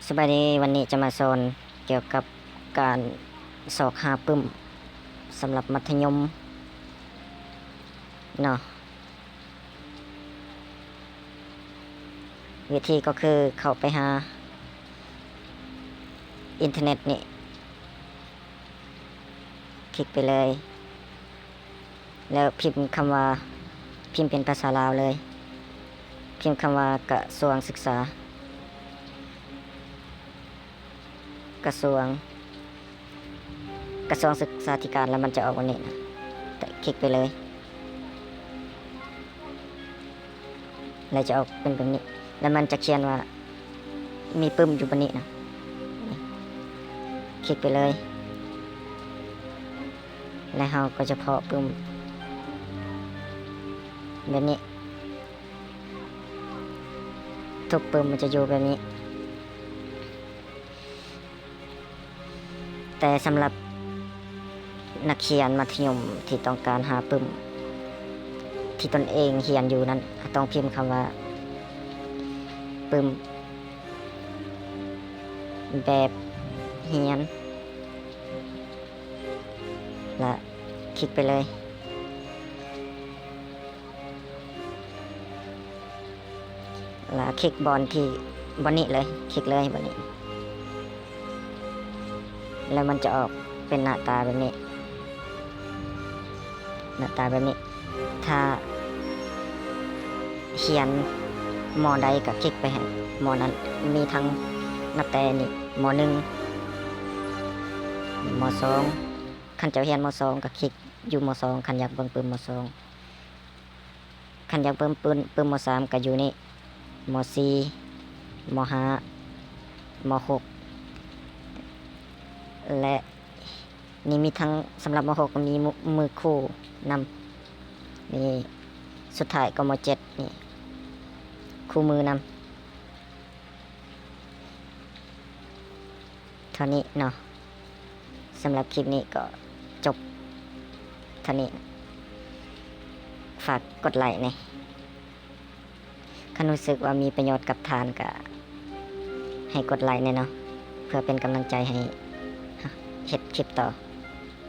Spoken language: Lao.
ສະບາຍດີ, ວັນນີ້ຈະມາສອນກ່ຽວກັບການຊອກຫາປຶ້ມສຳລັບມັດທະຍົມເນາະ. ວິທີກໍຄືເຂົ້າໄປຫາອິນເຕີເນັດນີ້, ຄລິກໄປເລີຍ. ແລ້ວພິມຄຳວ່າ, ພິມເປັນພາສາລາວເລີຍ, ພິມຄຳວ່າກະຊວງສຶກສາ, ກະຊວງ, ກະຊວງສຶກສາທິການ, ແລ້ວມັນຈະອອກແບບນີ້ນະ, ຄລິກໄປເລີຍ. ແລ້ວຈະອອກເປັນແບບນີ້, ແລ້ວມັນຈະຂຽນວ່າມີປຶ້ມຢູ່ບ່ອນນີ້ນະ, ຄລິກໄປເລີຍ ແລ້ວເຮົາກໍຈະເພາະປຶ້ມແບບນີ້. ທຸກປຶ້ມມັນຈະຢູ່ແບບນີ້. ແຕ່ສຳລັບນັກຮຽນມັດທະຍົມທີ່ຕ້ອງການຫາປຶ້ມທີ່ຕົນເອງຮຽນຢູ່ນັ້ນ, ຕ້ອງພິມຄຳວ່າປຶ້ມແບບຮຽນ ແລະ ຄລິກໄປເລີຍ. ລະຄລິກບ່ອນທີ່ ບ່ອນນີ້ເລີຍ, ຄລິກເລີຍບ່ອນນີ້ ແລ້ວມັນຈະອອກເປັນໜ້າຕາແບບນີ້, ໜ້າຕາແບບນີ້. ຖ້າຮຽນ ມໍໃດກໍຄລິກໄປໃຫ້ມໍນັ້ນ, ມີທັງນັບແຕ່ນີ້ ມໍໜຶ່ງ ມໍສອງ. ຄັນເຈົ້າຮຽນມໍສອງກໍຄລິກຢູ່ມໍສອງ, ຄັນຢາກເບິ່ງປຶ້ມມໍສອງ. ຄັນຢາກເບິ່ງປຶ້ມ ປຶ້ມມໍສາມກໍຢູ່ນີ້, ມໍສີ່ ມໍຫ້າ ມໍຫົກ ແລະ ນີ້ມີທັງ ສຳລັບມໍຫົກກໍມີມື ມືຄູ່ນຳ, ມີສຸດທ້າຍກໍມໍເຈັດນີ້ ຄູ່ມືນຳ. ເທົ່ານີ້ເນາະ, ສຳລັບຄລິບນີ້ກໍຈົບເທົ່ານີ້. ຝາກກົດໄລ້ແດ່, ຄັນຮູ້ສຶກວ່າມີປະໂຫຍດກັບທ່ານກໍໃຫ້ກົດໄລ້ແດ່ເນາະ, ເພື່ອເປັນກຳລັງໃຈໃຫ້ເຮັດຄລິບຕໍ່.